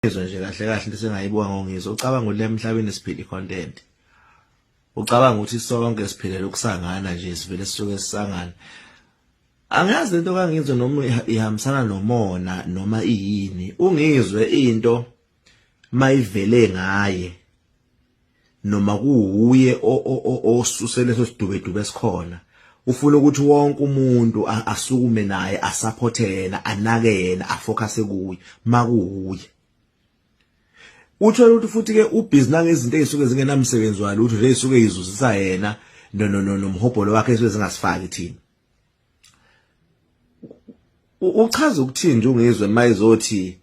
Ngizwe nje kahle kahle into esengayibuka ngongizwe ucabanga ukuthi emhlabeni siphila i-content. Ucabanga ukuthi sonke siphilela ukusangana nje sivele sisuke sisangana. Angazi lento kangizwe noma ihambisana nomona noma iyini. Ungizwe into mayivele ngaye noma kuwuye osuse leso sidubedube esikhona ufuna ukuthi wonke umuntu asukume naye asaphothe yena anake yena afocuse kuye makuwuye uthola ukuthi futhi ke ubhizi nangezinto ezisuke zingenamsebenzi walutho nje ezisuke izuzisa yena no no no nomhobholo wakhe esuke zingasifaki thina. Uchaza ukuthini nje ungizwe mayizothi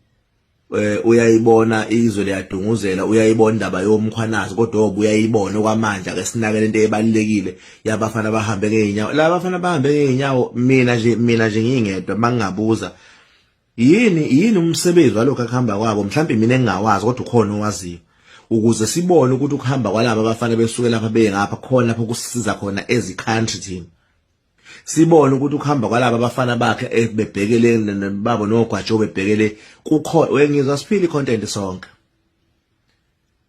uyayibona izwe liyadunguzela, uyayibona indaba yomkhwanazi, kodwa obe uyayibona okwamanje ake sinake lento ebalekile yabafana abahambe ngeenyawo. Laba bafana abahambe ngeenyawo, mina nje ngingedwa mangingabuza, yini umsebenzi walokho akuhamba kwabo? Mhlawumbe mina engingawazi, kodwa ukhona owaziyo, ukuze sibone ukuthi ukuhamba kwalaba abafana besuke lapha bengapha khona lapho kusisiza khona as country thina, sibone ukuthi ukuhamba kwalaba abafana bakhe bebhekele babo nogwajo bebhekele kukhona. Wengizwa, siphile i-content sonke.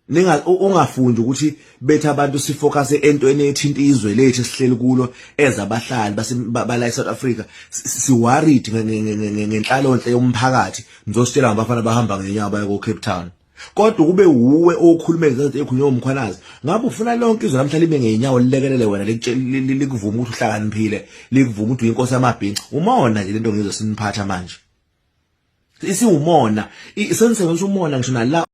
Ninga ungafundi ukuthi bethi abantu sifocus entweni ethinta izwe lethu esihleli kulo ezabahlali bala eSouth Africa, si worried ngenhlalonhle yomphakathi, nizositshela ngabafana bahamba ngenyawo baya ko Cape Town, kodwa kube wuwe okhuluma izinto ezikhulunywa umkhwanazi. Ngabe ufuna lonke izwe namhla libe ngenyawo lilekelele wena, likuvuma ukuthi uhlakaniphile, likuvuma ukuthi uyinkosi yamabhinca? Umona nje lento ngizwe siniphatha manje, isiwumona, senisebenzisa umona ngisho nala.